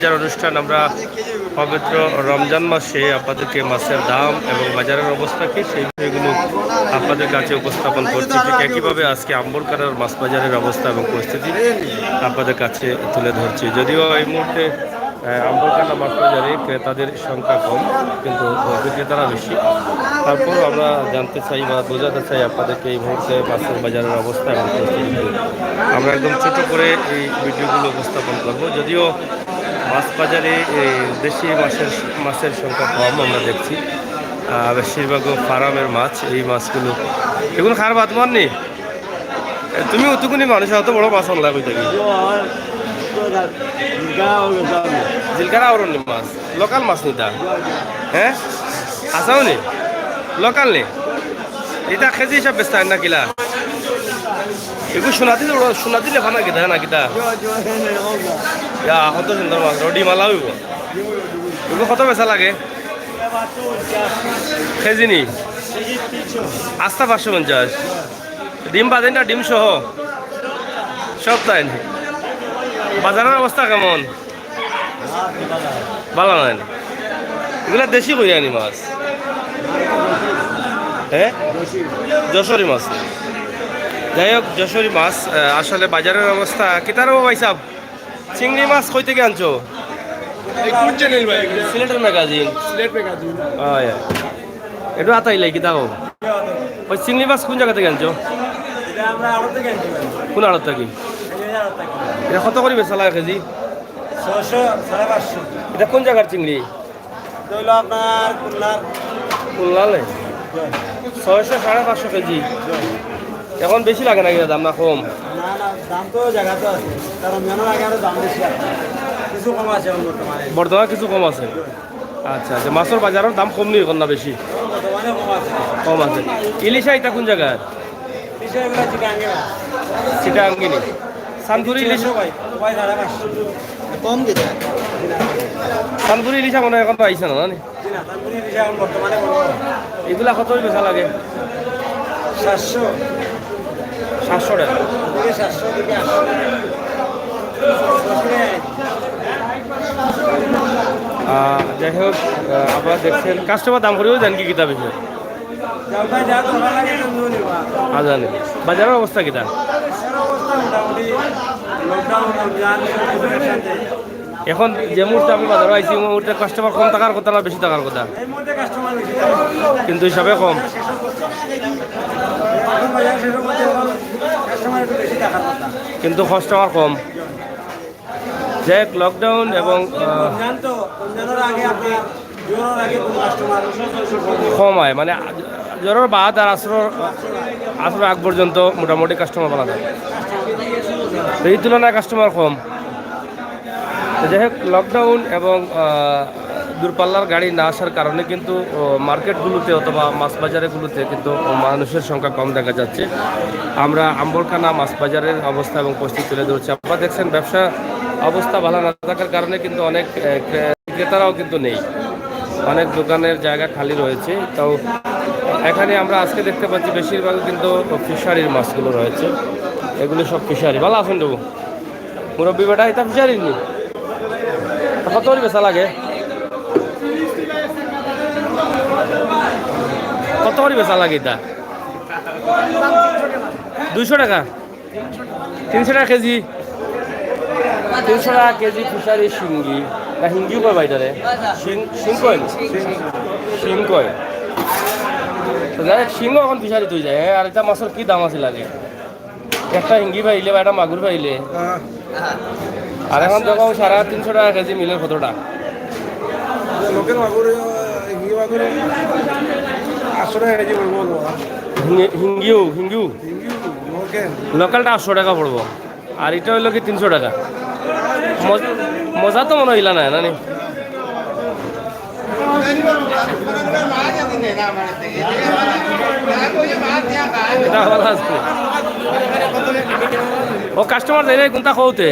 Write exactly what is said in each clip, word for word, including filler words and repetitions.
বাজার অনুষ্ঠান। আমরা পবিত্র রমজান মাসে আপনাদেরকে মাছের দাম এবং বাজারের অবস্থা কি, সেই বিষয়গুলো আপনাদের কাছে উপস্থাপন করছি। ঠিক একইভাবে আজকে আম্বরকানার মাছ বাজারের অবস্থা এবং পরিস্থিতি আপনাদের কাছে তুলে ধরছি। যদিও এই মুহূর্তে, আহ, আম্বরকানা মাছ বাজারে ক্রেতাদের সংখ্যা কম, কিন্তু বিক্রেতারা বেশি। তারপরও আমরা জানতে চাই বা বোঝাতে চাই আপনাদেরকে এই মুহূর্তে মাছের বাজারের অবস্থা এবং পরিস্থিতি। আমরা একদম ছোট করে এই ভিডিওগুলো উপস্থাপন করব। যদিও মাছ বাজারে এই দেশি মাছের, মাছের সংখ্যা কম আমরা দেখছি। আহ, বেশিরভাগ ফার্মের মাছ, এই মাছগুলো। এগুলো খার বাদ মারনি? এ, তুমি অতগুনি মানুষ, অত বড় মাছ আনলা কই থাকি? জিলকারা আওরনি মাছ, লোকাল মাছ নিতা? হ্যাঁ, আসাও নি, লোকাল নি। এটা কেজি হিসাব বেচতা না কিলা? এগু সোনাদি, সোনাদি লেখা না কিতা, না কিতা? ইয়া, কত সুন্দর মাছ, রডি মালা অইব। এগু কত বেচা লাগে? কেজি নি? আস্তা পাঁচশো পঞ্চাশ। ডিম বাদে না, ডিম সহ? সব তাই নি? বাজারের অবস্থা কেমন? ভালা নায় নি? এগুলা দেশি কই আনি মাছ? হ্যাঁ, যশোরী মাছ। যাই হোক, যশোরী মাছ, আহ, আসলে বাজারের অবস্থা কিতা রে ভাই সাহেব? চিংড়ি মাছ কই থাকি আনছো? এই কোন চ্যানেল ভাই? সিলেটের ম্যাগাজিন। সিলেট ম্যাগাজিন। ও, ইয়া। একটু আতাইলাই কিতা কও? ওই চিংড়ি মাছ কোন জায়গা থাকি আনছো? এটা আমরা আড়ত থাকি আনছি ভাই। কোন আড়ত থাকি? এটা কত করি বেচা লাগে কেজি? ছয়শো, সাড়ে পাঁচশো। এটা কোন জায়গার চিংড়ি? এটা হইলো আপনার খুলনার। খুলনা নে? ছয়শো, সাড়ে পাঁচশো কেজি। এখন বেশি লাগে নাকি দাম, না কম? না, না, দাম তো জায়গা তো আছে, কারণ রমজানের আগে আরো দাম বেশি আছে। কিছু কম আছে এখন বর্তমানে। বর্তমানে কিছু কম আছে। আচ্ছা, আচ্ছা, মাছের বাজারের দাম কম নি এখন, না বেশি? বর্তমানে কম আছে। কম আছে। ইলিশা এটা কোন জায়গার? ইলিশা এগুলা চিটাগাঙ্গে। চিটাগাঙ্গি নি? চান্দপুরি ইলিশ? ছয়শো ভাই, ভাই সাড়ে পাঁচশো। কম দিতে। চান্দপুরি ইলিশা মনে হয় এখন তো আইছে না, জানি? জি না, তান্দুরি ইলিশ এখন বর্তমানে বন্ধ। এগুলা কত বেচা লাগে? সাতশো। সাতশো টাকা। থেকে সাতশো থেকে আটশো। আহ, যাই হোক, আহ, আপনারা দেখছেন, কাস্টমার দাম করিও জান কি কিতা বিষয়? যাও ভাই, যা দরকার লাগে, তুমি নিবা। আচ্ছা, জানি। বাজারের অবস্থা কিতা? বাজারের অবস্থা মোটামুটি লকডাউন, রমজান, সব কিছুর সাথে। এখন যে মুহূর্তে আমি বাজারে আইছি, ওই মুহূর্তে কাস্টমার কম থাকার কথা না বেশি থাকার কথা? এই মুহূর্তে কাস্টমার বেশি থাকার কথা। কিন্তু হিসাবে কম। এখন বাজার শেষ হচ্ছে, এখন কাস্টমার একটু বেশি থাকার কথা। কিন্তু কাস্টমার কম। যাই হোক, লকডাউন এবং, আহ, রমজান তো, রমজানের আগে আপনার জোহরের আগে কোনো কাস্টমার কম হয়, মানে জোহরের বাদ আর আসরের, আসরের আগ পর্যন্ত মোটামুটি কাস্টমার পাওয়া যায়। তো এই তুলনায় কাস্টমার কম। তো যাই হোক, লকডাউন এবং, আহ, দূরপাল্লার গাড়ি না আসার কারণে কিন্তু, ও, মার্কেটগুলোতে অথবা মাছ বাজারগুলোতে কিন্তু মানুষের সংখ্যা কম দেখা যাচ্ছে। আমরা আম্বরকানা মাছ বাজারের অবস্থা এবং পরিস্থিতি তুলে ধরছি। আপনারা দেখছেন, ব্যবসা অবস্থা ভালো না থাকার কারণে কিন্তু অনেক, এ, ক্রে-, ক্রেতারাও কিন্তু নেই, অনেক দোকানের জায়গা খালি রয়েছে। তো এখানে আমরা আজকে দেখতে পাচ্ছি বেশিরভাগই কিন্তু ফিশারির মাছগুলো রয়েছে, এগুলো সব ফিশারি। ভালো আছেন বাবু? মুরব্বী বেটা, এটা ফিশারি নি? কত করি বেচা লাগে? কত করি বেচা লাগে এটা? দুইশো টাকা? তিনশো টাকা কেজি? তিনশো টাকা কেজি ফিশারি শিঙ্গি। না, হিঙ্গিও কয় ভাই তারে? শিং-, শিং কয়? শিং কয়। তো যাই হোক, শিঙ্গও এখন ফিশারি তুই যায়, হ্যাঁ? আর এটা মাছের কি দাম আছে লাগে? একটা হিঙ্গি পাইলে বা একটা মাগুর পাইলে। হ্যাঁ। আর এখন দেখো সাড়ে তিনশো টাকা কেজি মিলের কতটা। লোকাল মাগুর, হিঙ্গি মাগুর আটশো টাকা কেজি পড়বো। হিঙ্গি-, হিঙ্গিও, হিঙ্গিও। হিঙ্গিও, লোকাল। লোকালটা আটশো টাকা পড়বো। আর এটা হইলো কি তিনশো টাকা। মজ-, মজা তো মনে হইলা না, না নি? এটা ভালো আছে। ও কাস্টমার দেরে কোনটা কওতে?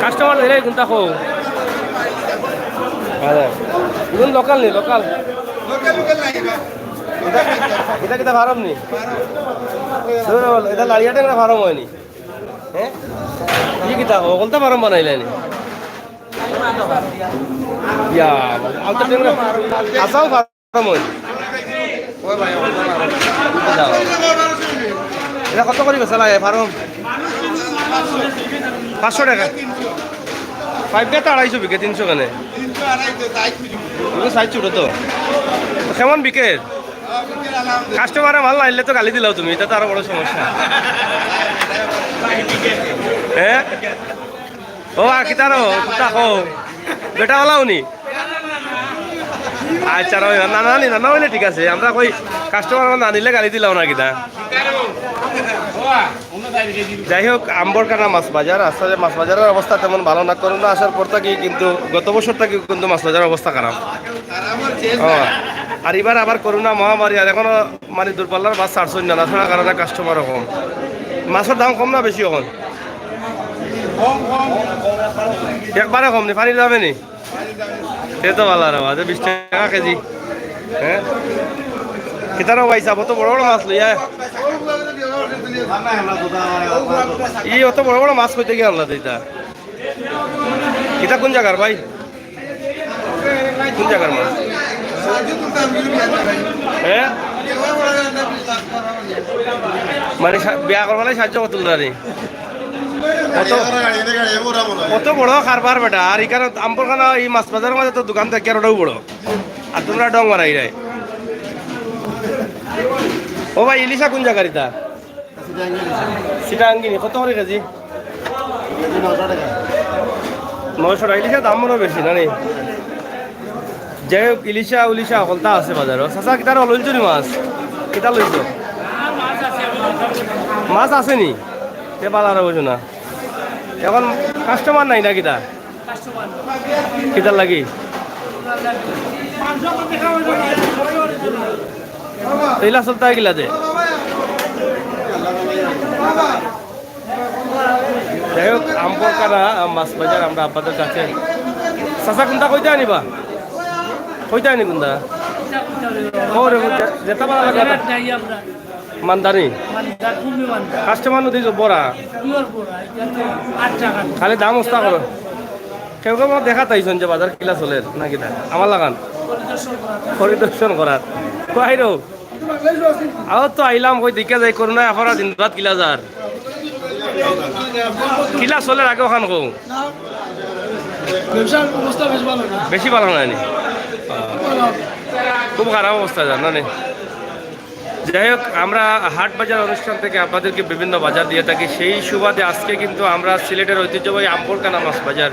কাস্টমার দেরে কোনটা কও? আচ্ছা। ইগুন লোকাল নি, লোকাল? এটা, এটা কিতা ফার্ম নি? ধরো, এটা লাড়িয়াটা ফার্ম হয়নি। হ্যাঁ? ই কিতা, অকলতা ফার্ম বানাইলানি? ইয়া, আলতা টেংরা। আসাও ফার্ম অই। ইটা কত করি বেচা লাগে ফার্ম? পাঁচশো টেকা। পাইপ দিয়া তো আড়াইশো বিকে, তিনশো কেনে? ইগু সাইজ ছোট তো। তো কেমন বিকের? কাস্টমারে মাল না আইলে তো গালি দিলাও তুমি, ইটা তো আরো বড় সমস্যা। হ্যাঁ? ও, আর কিতা রো, কিতা কও? বেটা ওলাও নি? আচ্ছা, রো, না, না, না, না অইলে ঠিক আছে। আমরা কই কাস্টমার না নিলে গালি দিলাও না কিতা? যাই হোক, আম্বরকানা মাছ বাজার, আসলে মাছ বাজারের অবস্থা তেমন ভালো না, করোনা আসার পর থাকি কিন্তু গত বছর থাকি কিন্তু মাছ বাজারের অবস্থা খারাপ। ও, আর এবার আবার করোনা মহামারী, আর এখনো মানে দূরপাল্লার বাস ছাড়ছইন না, না ছাড়ার কারণে কাস্টমারও কম। মাছের দাম কম না বেশি এখন? একবারে কম নি, পানির দামে নি? তে তো ভালা রে, আজ বিশ টেকা কেজি। হ্যাঁ? কিতা রে ভাই সাব, অত বড় বড় মাছ লইয়া? ই অত বড় বড় মাছ কইতে গিয়া আনলা তো ইতা? ইতা কোন জাগার ভাই? কোন জাগার মাছ? হ্যাঁ? মানে সা-, বিয়া করবার লাগি সাহায্য করতে পারি। অত, অত বড় কারবার বেটা। আর এখানে আম্বরকানা এই মাছ বাজারের মাঝে তো দোকান থাকে আর ওটাও বড়। আর তোমরা ডং মারাই রে। ও ভাই, ইলিশা কোন জাগার ইতা? সিটাঙ্গি নি, কত করি কেজি? নয়শো টাকা। নয়শো টাকা, ইলিশার দাম মনে হয় বেশি, না নি? যাই হোক, ইলিশা উলিশা হকলতা আছে বাজারো। চাচা, কিতা রে লইলছনি মাছ? কিতা লইছো? মাছ আছে নি? তে বালা রে বুঝো না। এখন কাস্টমার নাই না কিতা? কিতার লাগি? ইলা চলতা কিলা দে? যাই হোক, আম্বরকানা, আহ, মাছ বাজার আমরা আপনাদের কাছে। চাচা, কোনটা কইতে আনিবা? কইতে আনি কোনটা? ও রে, যে-, যেটা ভালা লাগে। মান্দানি? কাস্টমার নদী যে বড়া। খালি দাম উস্তা করো। কেউ কেউ আমার দেখাত আইছন যে বাজার কিলা চলের, না কিতা? আমার লাখান। পরিদর্শন করার। কই রো? আও তো আইলাম, কই দেখিয়া যাই, করোনায় আফারা দিন রাত কিলা যার। কিলা চলের আগে অখান কও। ব্যবসার অবস্থা বেশ ভালো না। বেশি ভালো নায় নি? খুব খারাপ অবস্থা যার, না নি? যাই হোক, আমরা হাট বাজার অনুষ্ঠান থেকে আপনাদেরকে বিভিন্ন বাজার দিয়ে থাকি। সেই সুবাদে আজকে কিন্তু আমরা সিলেটের ঐতিহ্যবাহী আম্বরকানা মাছ বাজার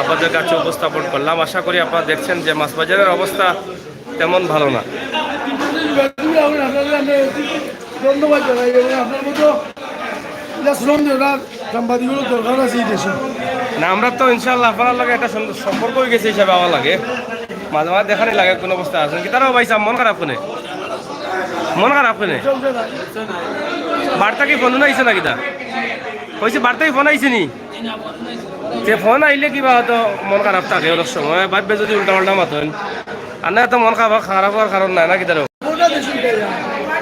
আপনাদের কাছে উপস্থাপন করলাম। আশা করি আপনারা দেখছেন যে মাছ বাজারের অবস্থা তেমন ভালো না। ধন্যবাদ জানাই এবং আপনার মতো এটা শ্রম দেওয়ার সাংবাদিকরও দরকার আছে এই দেশে। না, আমরা তো ইনশাআল্লাহ আপনার লগে একটা সম-, সম্পর্ক অই গেছে হিসাবে আওয়া লাগে, মাঝে মাঝে দেখানি লাগে কোন অবস্থা আছে। কিতা রে ভাই সাব, মন খারাপ কেনে? মন খারাপ কেনে? বাড়ি থাকি ফোন আইছে না কিতা? কইছি বাড়ি থাকি ফোন আইছে নি? যে ফোন আইলে কিবা হয়তো মন খারাপ থাকে অনেক সময়, বাদ বাকি যদি উল্টা পাল্টা মাতইন, আর না তো মন খারাপ, খারাপ অওয়ার কারণ নাই না কিতা রে?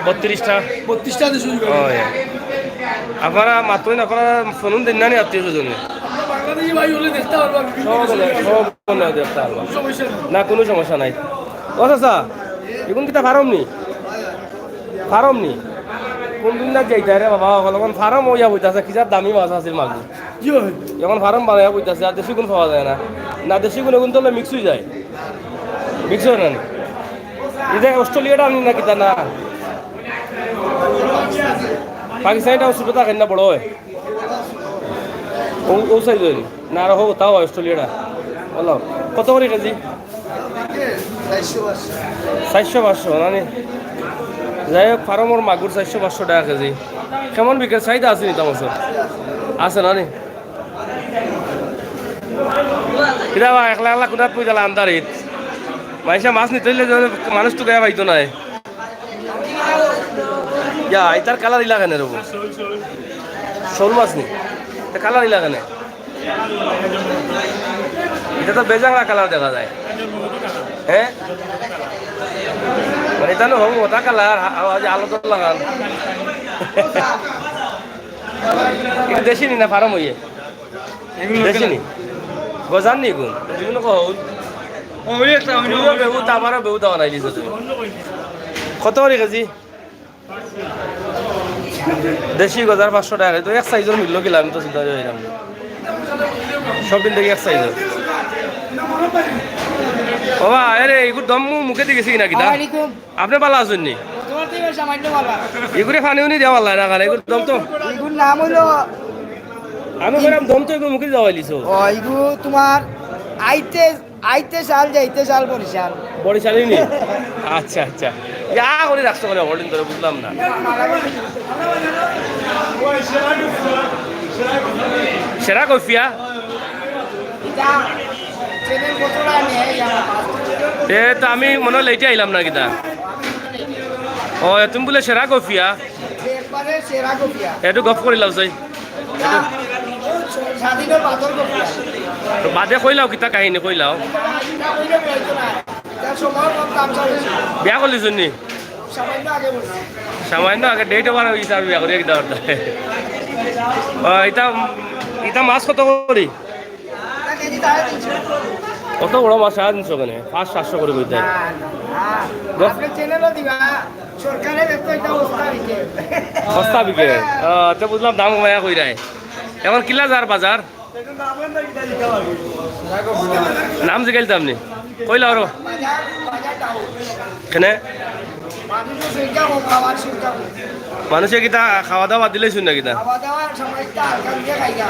বত্রিশটা। বত্রিশটা দেশে ও, ইয়া। আপনারা মাতইন, আপনারা ফোন দিন না নি আত্মীয় স্বজনে? বাংলাদেশি ভাই হলে দেখতে পারবা, বিভিন্ন সব দেশে হলে, সব হলে দেখতে পারবা। সমস্যা নেই। না, কোনো সমস্যা নাই। ও চাচা, ইগুন কিতা ফার্ম নি? ফার্ম নি? কোন দিন না যাইতা রে বাবা, অখন ফার্ম অইয়া বইতাছে, কিজার দামি মাছ আছিল মাগুর। জি অয়। অখন ফার্ম বানাইয়া বইতাছে, আর দেশি গুন পাওয়া যায় না। না দেশি গুন, ইগুন তো মিক্স অই যায়। মিক্স অয় না নি? ইটা অস্ট্রেলিয়াটা আনি না কিতা না? পাকিস্তানিটা ছোট থাকে না, বড় অয়। ও, ও সাইজ অয় নি? না, আর হো, তাও অস্ট্রেলিয়াটা। বলো, কত করি কেজি? চাইরশো পাঁচশো না নি? যাই হোক, ফার্মর মাগুর চাইরশো পাঁচশো টেকা কেজি। কেমন বিকের চাহিদা আছে নি তা বছর? আছে না নি? কিতা বা, একলা একলা কুনাত পুই গেলা আন্ধারিত। মাইনষে মাছ নিতে অইলে যে মানুষ তো গায়ে পাইতো নায়। ইয়া, ইতার কালার ইলা কেনে রে বা? শোল মাছ নি? তে কালার ইলা কেনে? ইটা তো বেজাংলা কালার দেখা যায়। হ্যাঁ? মানে ইটা না হবো, ওটা কালার, আ-, আ-, আলো তো লাগান। ইটা দেশি নি না ফার্ম অইয়ে? এগুলো দেশি নি? গজার নি গুণ? তুমি নু কও। ও, ওই একটা, ওই ওই একটা। বেহুদা, আবারও বেহুদা বানাই দিছো তুমি। কত করি কেজি? দেশি গজার পাঁচশো টাকা। তো এক সাইজর মূল্য কিলা, আমি তো চিন্তা করি হইলাম। সব দিন থেকে এক সাইজর। বাবা, আরে, এগুর দম মু-, মুখে দিয়ে গেছি কিনা কিতা? আসসালামু আলাইকুম। আপনি ভালা আছইন নি? তোমার থেকে সামান্য ভালা। এগুরে পানি উনি দেওয়া লাগে না, কারণ এগুর দম তো। এগুর নাম হইলো আমি কইলাম, দম তো এগুর মুখে দেওয়া হইলিছো। ও, এগু তোমার আইতে, আইতে সাল, যাইতে সাল বরিশাল। বরিশালই নি? আচ্ছা, আচ্ছা। ইয়া করে রাখছো মানে, হরিণ ধরে বুঝলাম না। সেরা কফিয়া? এ তো আমি মনে হয় লেটে আইলাম না কিতা? ও, তুমি বুলে সেরা কফিয়া? একবারে সেরা কফিয়া। একটু গফ করিলাও চাই। এটা স্বাধীনের বাদর কফিয়া। তো বাদে কইলাও, কিতা কাহিনী কইলাও? এটা কইলে বলতো না। তার সময় কম, দাম চড়া বেশি। বিয়া করলি শুননি? সামান্য আগে বলছি। সামান্য আগে, ডেট ওভার হয়ে গেছে, আমি বিয়া করি কিতা করতে? ও, এটা, এটা মাছ কত করি? অত বড় মাছ সাড়ে তিনশো কেনে? পাঁচ সাতশো করে কইতে। না, না, না। দশ আপনি চ্যানেলও দিবা, সরকারের এত এটা অবস্থা দিকে। সস্তা বিকে? ও, তো বুঝলাম দাম কমাইয়া কইরায়। এখন কিলা যার বাজার? নাম জিগাইলতাম নি? কইলা আরো। বাজার, বাজার ডাউন। কেনে? মানুষের সংখ্যা কম, খাওয়ার সংখ্যা কম। মানুষে কিতা খাওয়া দাওয়া দিলেই শুন না কিতা? খাওয়া দাওয়ার সময় একটা হালকা দিয়ে খাইয়া।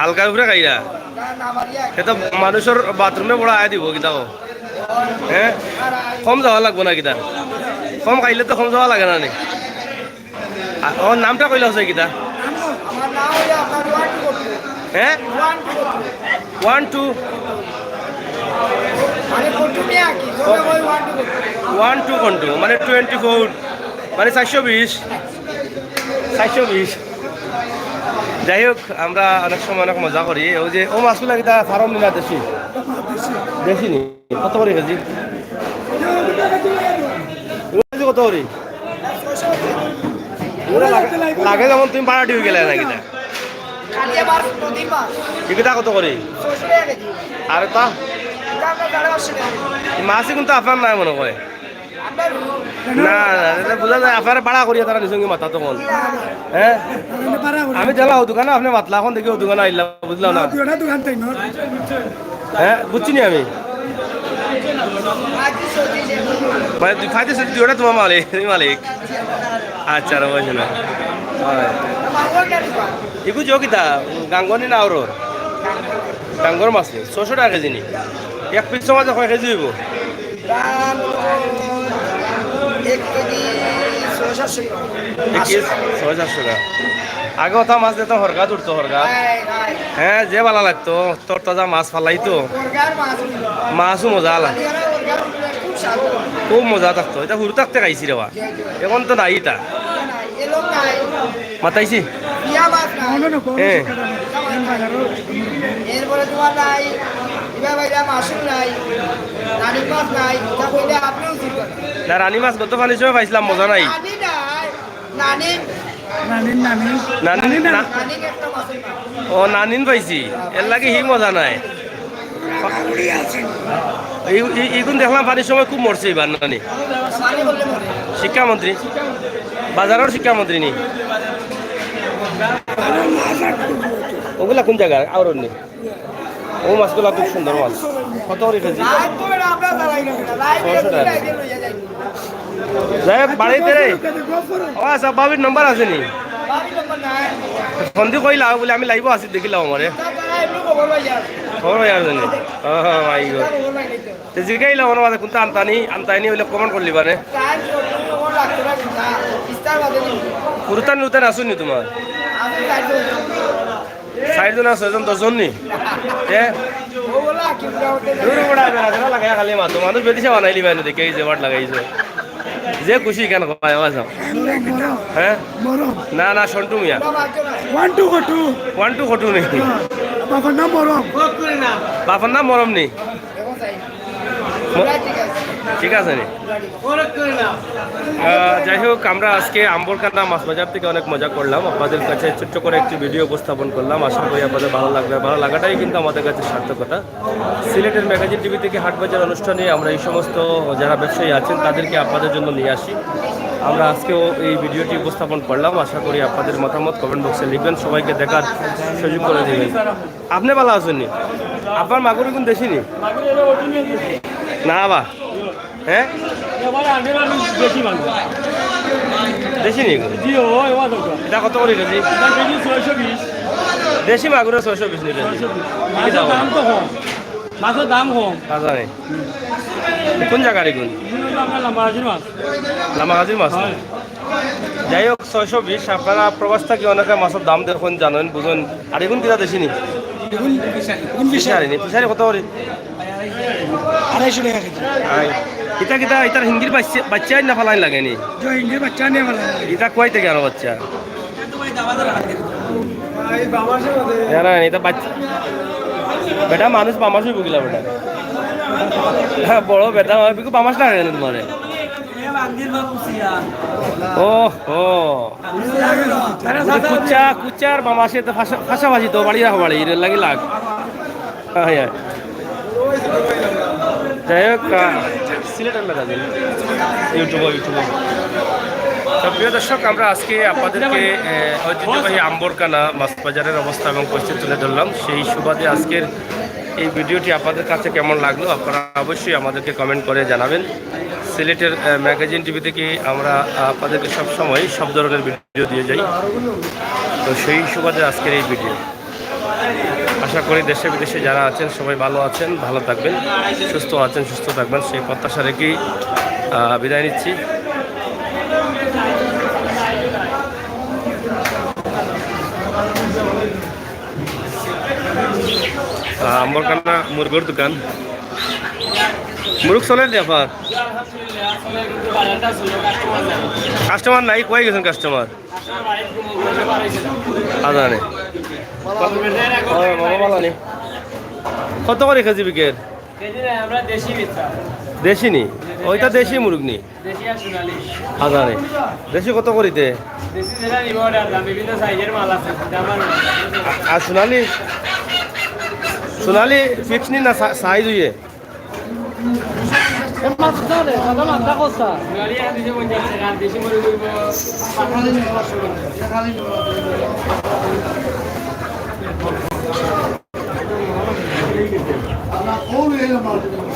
হালকার উপরে খাইয়া? না, না, বাড়িয়া। এটা মানুষের বাথরুমে বড় আয় দিব কিতা কো? হ্যাঁ? আর আয়। কম যাওয়া লাগবো না কিতা? কম খাইলে তো কম যাওয়া লাগে না নি? আর ওর নামটা কইলা হচ্ছে কিতা? আমার নাম হইলো আপনার ওয়ান টু ফোর টু। হ্যাঁ? One two four two. One two. মানে ফোর টু নিয়ে আর কি, জন্য ওই one two four two. One two কোন টু? মানে টোয়েন্টি ফোর, মানে চারশো বিশ। চারশো বিশ। যাই হোক, আমরা অনেক সময় অনেক মজা করি। ওই যে ও মাছগুলা কিতা ফার্ম নিলা দেশি? দেশি নি? কত করে কেজি? ইগুলা কেজি কত করে? ইগুলা লাগে, লাগে যেমন তুমি পাড়াটি হয়ে গেলে না কিতা? কালিয়া মাছ, নদীর মাছ। ইগুলা কত করে? ছয়শো টাকা কেজি। আর তা? এটা আপনার সাড়ে পাঁচশো টাকা কেজি। এই মাছই কিন্তু আপনার নাই মনে হয়। আপনার না, না, এটা বোঝা যায়, আপনারা ভাড়া করিয়া তারা নিছইন কি মাথা তখন। হ্যাঁ? আমি দিলাম ও দোকানে, আপনি মাতলা, এখন দেখি ও দোকানে আইলাম, বুঝলাম না। দুইটা দোকান তাই না? হ্যাঁ, বুঝছি নি আমি। মানে, তুই খাইতে শুধু দুইটা তোমার মালিক, তুমি মালিক। আচ্ছা, আর বুঝি না। হয়। ইগু যে কিতা, গাঙ্গনি না আওরর? গাঙ্গর মাছ নি, ছয়শো টাকা কেজি নি। এক পিস মাছ কয় কেজি হইব? দাম এক কেজি ছয় সাতশো গ্রাম। এক কেজি ছয় সাতশো গ্রাম। আগে ওটা মাছ দিতাম, হরগা ধরতো, হরগা। হ্যাঁ, যে ভালা লাগতো, তোর তাজা মাছ ফালাইতো। হরগার মাছ। মাছও মজা আলা। হরগার খুব স্বাদ। খুব মজা থাকতো। এটা হুরু থাকতে খাইছি রে বা। এখন তো নাই এটা। এলো নাই। মাতাইছি? ইয়া মাছ নাই। হ্যাঁ। এরপরে তোমার নাই, ইবা বাইরা মাসুল নাই, রানী মাছ নাই, এটা কইলে আপনিও জিতবেন। না, রানী মাছ গত পানির সময় পাইছিলাম, মজা নাই। রানী নাই, নানি। নানিন, নানিন। নানিন, নানিন না। না-, নানিন একটা মাছের নাম। ও, নানিন পাইছি, এর লাগি হি মজা নাই। এই, এই, এইগুন দেখলাম পানির সময় খুব মরছে এবার নানি। পানি বললে মরে। শিক্ষামন্ত্রী, বাজারর শিক্ষামন্ত্রী নি? ওগুলা কোন জায়গা? আওরর নি? ও মাছগুলা খুব সুন্দর মাছ। কত করে কেজি? ছয়শো টাকা। যাই হোক, বাড়িতে রে। ও আচ্ছা, ভাবির নাম্বার আছে নি? ফোন দি কইলা বলে আমি লাইভও আছি, দেখিলাম আমারে। খবর ভাই আর জানি। ও মাই গড। তে জিগাইলাম আমার মাঝে কোনটা আনতানি, আনতানি হইলে কমেন্ট করলি বারে। কুরুতান উরুতান আসুনি তোমার? চারজন আছে, ছয়জন, দশজন নি? এ? দূর বড়া, বেড়া, বেড়া লাগাই খালি মাতো। মানুষ বেদিশা বানাইলি বাইনে দেখে এই যে বাট লাগাইছে। যে খুশি কেন কয়, আওয়াজ দাও। হ্যাঁ? না, না, সন্টু মিয়া। ওয়ান টু কটু। ওয়ান টু কটু নি? বাপর নাম মরম। বাপর নাম মরম নি? ম-, ঠিক আছে নি? আহ, যাই হোক, আমরা আজকে আম্বরকান্দা মাছ বাজার থেকে অনেক মজা করলাম। আপনাদের কাছে ছোট্ট করে একটি ভিডিও উপস্থাপন করলাম। আশা করি আপনাদের ভালো লাগবে। ভালো লাগাটাই কিন্তু আমাদের কাছে সার্থকতা। সিলেটের ম্যাগাজিন টিভি থেকে হাট বাজার অনুষ্ঠানে আমরা এই সমস্ত যারা ব্যবসায়ী আছেন, তাদেরকে আপনাদের জন্য নিয়ে আসি। আমরা আজকেও এই ভিডিওটি উপস্থাপন করলাম। আশা করি আপনাদের মতামত কমেন্ট বক্সে লিখবেন, সবাইকে দেখার সুযোগ করে দেবেন। আপনি ভালা আছইন নি? আপনার মাগুর ইগুন দেশি নি? না বা, হ্যাঁ, দেশি নি ইগুন? ইটা কত করি কেজি? দেশি মাগুর ছয়শো বিশ নি কেজি। মাছর দাম তো কম। মাছর দাম কম। না জানি। কোন জাগার ইগুন? লামাগাজির মাছ। লামাগাজির মাছ? যাই হোক, ছয়শো বিশ। আপনারা প্রবাস থাকি অনেকে মাছর দাম দেখইন, জানইন, বুঝইন। আর ইগুন কিতা দেশি নি? ফিশারি নি? ফিশারি কত করি? আড়াইশো টেকা কেজি। ইটা কিতা, ইটার হিঙ্গির বাচ্চা, বাচ্চা না ফালাইন লাগে নি? হিঙ্গির বাচ্চা নিয়া ফালাইন লাগে। ইটা কই থাকি আনো বাচ্চা? না, না, ইটা বাচ্চা। বেটা মানুষ বামাস অইবো কিলা বেটা। হ্যাঁ, বড় বেটা, বিকু বামাস লাগে না তোমারে। ও, ও। কুচা, কুচার বামাসে তো ফাঁসা-, ফাঁসাফাঁসি তো বাড়ি রাখো বাড়ি, এর লাগি লাগ। হ্যাঁ, হ্যাঁ। যাই হোক, আহ, সিলেটের ম্যাগাজিন, ইউটিউবার, ইউটিউবার। তো প্রিয় দর্শক, আমরা আজকে আপনাদেরকে, আহ, ঐতিহ্যবাহী আম্বরকানা মাছ বাজারের অবস্থা এবং পরিস্থিতি তুলে ধরলাম। সেই সুবাদে আজকের এই ভিডিওটি আপনাদের কাছে কেমন লাগলো, আপনারা অবশ্যই আমাদেরকে কমেন্ট করে জানাবেন। সিলেটের, আহ, ম্যাগাজিন টিভি থেকে আমরা, আহ, আপনাদেরকে সব সময় সব ধরনের ভিডিও দিয়ে যাই। তো সেই সুবাদে আজকের এই ভিডিও। আশা করি দেশে বিদেশে যারা আছেন সবাই ভালো আছেন, ভালো থাকবেন, সুস্থ আছেন, সুস্থ থাকবেন, সেই প্রত্যাশা রেখেই, আহ, বিদায় নিচ্ছি। আহ, আম্বরকানা মুরগর দোকান। মুরগ চলের ব্যাপার। কাস্টমার নাই, কই গেছইন কাস্টমার? আজানে। ও, বাবা, ভালা নি। কত করি কেজি বিকের? দেশি নি? ওইটা দেশি মুরগ নি? দেশি আর সোনালি। আজানে। দেশি কত করিতে? দেশি যেটা নিব অর্ডার দাম, বিভিন্ন সাইজের মাল আছে। আর সোনালি? সোনালি ফিক্স নি না সা-, সাইজ অইয়ে?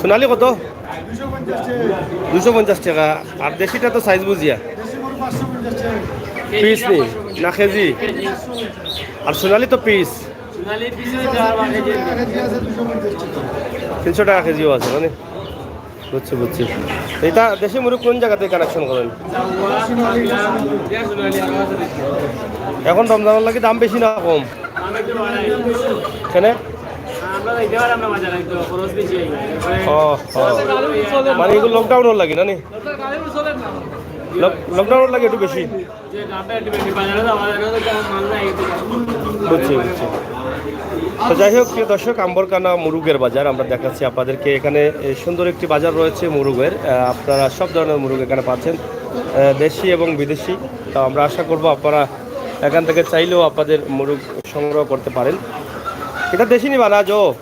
সোনালি কত? দুইশো পঞ্চাশ টেকা। আর দেশিটা তো সাইজ বুঝিয়া। পিস নি? না কেজি? আর সোনালি তো পিস। তিনশো টেকা কেজিও আছে, মানে? বুঝছি, বুঝছি। ইটা দেশি মুরগ কোন জাগাতে কালেকশন করইন? এখন রমজানর লাগি দাম বেশি না কম? কেনে? ও, ও। মানে ইগু লকডাউনর লাগি না নি? লক-, লকডাউনর লাগি একটু বেশি। বুঝছি, বুঝছি। তো যাই হোক, প্রিয় দর্শক, আম্বরকানা মুরগের বাজার আমরা দেখাচ্ছি আপনাদেরকে। এখানে, এ, সুন্দর একটি বাজার রয়েছে মুরগের। আহ, আপনারা সব ধরনের মুরগ এখানে পাচ্ছেন, আহ, দেশি এবং বিদেশি। তো আমরা আশা করব আপনারা এখান থেকে চাইলেও আপনাদের মুরগ সংগ্রহ করতে পারেন। ইটা দেশি নি বা না জো?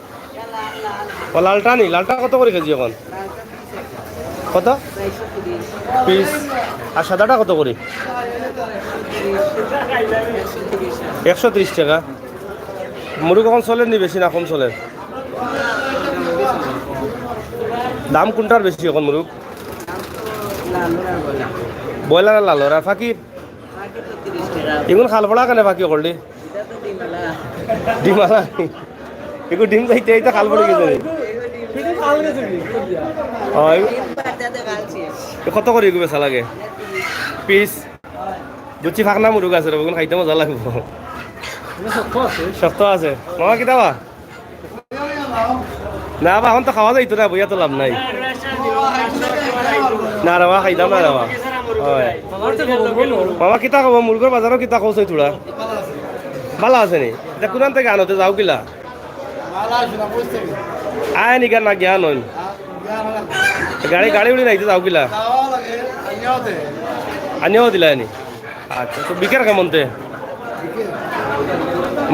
ও, লালটা নি? লালটা কত করি কেজি এখন? কত? পিস। আর সাদাটা কত করি? একশো তিরিশ টেকা। মুরগ এখন চলের নি বেশি না কম চলের? দাম কোনটার বেশি এখন মুরগ? ব্রয়লার আর লালর। আর ফাকির? ইগুন খাল পড়া কেনে ফাকি করলি? ডিমালা। ইগু ডিম যাইতে যাইতে খাল পড়ি গেছে। ও, ইগু কত করি ইগু বেচা লাগে? পিস। বুঝছি, ফাকনা মুরগ আছে রে, ইগুন খাইতে মজা লাগবো। শক্ত আছে। মামা, কিতা বা? না বা, এখন তো খাওয়া যাইতো না, বইয়া তো লাভ নাই। না রে বা, খাইতাম না রে বা। অয়। মামা, কিতা খবর? মুরগর বাজারো কিতা খবর থুড়া? ভালা আছে নি? ইটা কুনান থাকি আনো তে, যাও কিলা? আয় নি গা না গিয়া নইন। গাড়ি, গাড়ি উড়ি নাইতে যাও কিলা? আনিয়াও দিলা নি? আচ্ছা, তো বিকের কেমন তে?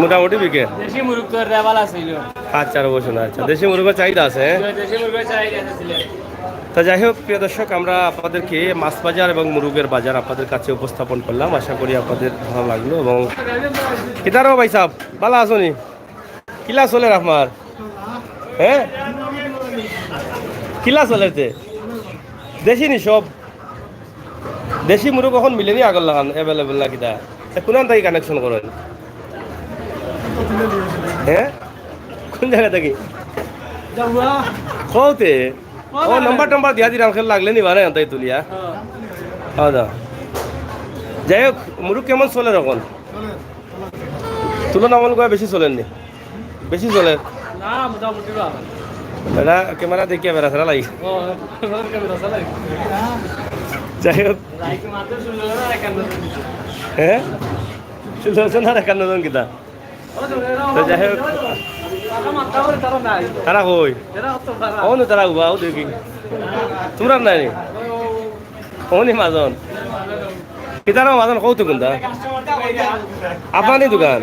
মোটামুটি বিকের। দেশি মুরগ তো রেবাল আছিল। আচ্ছা, আর বসো না। আচ্ছা, দেশি মুরগের চাহিদা আছে, হ্যাঁ? দেশি মুরগের চাহিদা আছে সিলেট। তো যাই হোক, প্রিয় দর্শক, আমরা আপনাদেরকে মাছ বাজার এবং মুরগের বাজার আপনাদের কাছে উপস্থাপন করলাম। আশা করি আপনাদের ভালো লাগলো। এবং কিতারও ভাই সাহেব, ভালা আছো নি? কিলা চলের আপনার? হ্যাঁ, কিলা চলের তে? দেশি নি সব? দেশি মুরগ অখন মিলে নি আগর লাখান available না কিতা? তা কোনান থাকি কালেকশন করেন? হ্যাঁ, কোন জায়গা থাকি? কওতে ও নাম্বার টাম্বার দিয়া দিলাম, খেল লাগলে নিবা না তাই তুলিয়া। হ্যাঁ, দা। যাই হোক, মুরগ কেমন চলের অখন? তুলনামূলক বেশি চলের নি? বেশি চলের? না, মোটামুটি ভালা। এটা ক্যামেরা দেখিয়া বেড়া ফেরা লাগি। ও, ক্যামেরা চালাই। যাই হোক। লাইক মাত্র ষোলো জন আর একান্ন জন। হ্যাঁ? ষোলো জন আর একান্ন জন কিতা? তো যাই হোক। তারা মাত্রা করে তারা নাই। তারা কই? এরা অত ভালা। ও না, তারা উবা, ও দেখি। তোমরা নাই নি? অনি মাজন। কিতারও মাজন কওতে কোনটা? আপনারই দোকান?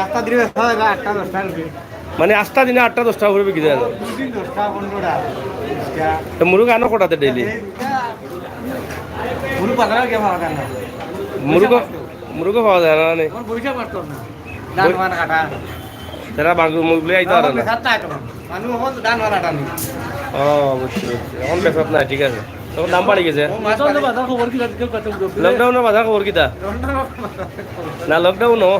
আস্তা দিনে বেচা যায় আটটা দশটা করে। মানে আস্তা দিনে আটটা দশটা করে বিক্রি যায়? দুদিন দশটা, পনেরোটা, বিশটা। তো মুরগ আনো কটাতে ডেইলি? মুরগ বাজারে গিয়ে পাওয়া যায় না। মুরগ, মুরগ পাওয়া যায় না নি? আমার বৈশাখ মারতো না। ধান ওই ফান কাটা। তারা মাগুর মুরগ লই আইতে পারে না। বেচাত নাই তখন। মানুষ অখন ধান ফান কাটা নি। ও, বুঝছি, বুঝছি। অখন বেচাত নাই, ঠিক আছে। তখন দাম বাড়ি গেছে। ও মাছ লকডাউনের বাজার খবর কিতা? লকডাউনের বাজার খবর কিতা? না, লকডাউন ও।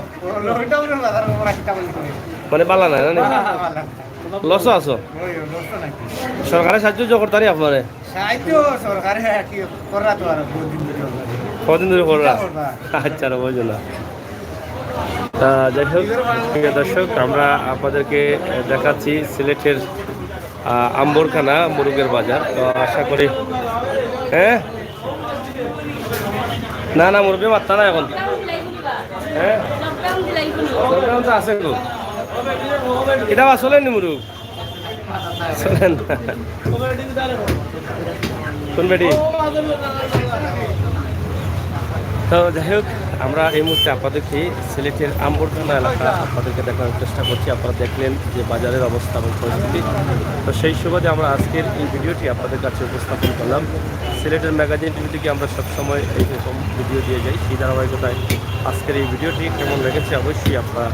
লকডাউনের বাজার খবর আছে তেমন করে। মানে বালা নাই, না নি? বালা, বালা। লসও আছো? ওই, লস তো নাই। সরকারে সাহায্য করতা নি আপনারে? সাহায্য সরকারে আর কি কররা তো আর বহুত দিন ধরে। কদিন ধরে কররা? কিতা করবা? আচ্ছা, আর বুঝো না। তা যাই হোক, প্রিয় দর্শক, আমরা আপনাদেরকে দেখাচ্ছি সিলেটের, আহ, আম্বরখানা মুরগের বাজার। তো আশা করি, হ্যাঁ? না, না, মুরব্বি মাত্তা না অখন। হ্যাঁ? লকডাউন তো আছে গো। কিতা বা চলের নি মুরগ? চলের না। কোন বেটি? তো যাই হোক, আমরা এই মুহূর্তে আপনাদেরকে সিলেটের আম্বরখানা এলাকা আপনাদেরকে দেখানোর চেষ্টা করছি। আপনারা দেখলেন যে বাজারের অবস্থা এবং পরিস্থিতি। তো সেই সুবাদে আমরা আজকের এই ভিডিওটি আপনাদের কাছে উপস্থাপন করলাম। সিলেটের ম্যাগাজিন টিভি থেকে আমরা সবসময় এই রকম ভিডিও দিয়ে যাই। সেই ধারাবাহিকতায় আজকের এই ভিডিওটি কেমন লেগেছে অবশ্যই আপনারা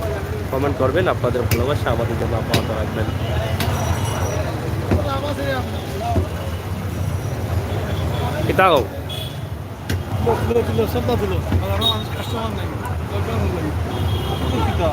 কমেন্ট করবেন। আপনাদের ভালোবাসা আমাদের জন্য অব্যাহত রাখবেন। কিতা গো? তুলো, তুলো, তুলো, সবটা তুলো। বাজারো মানুষ কাস্টমার নাই। লকডাউন অইলো। কিতা?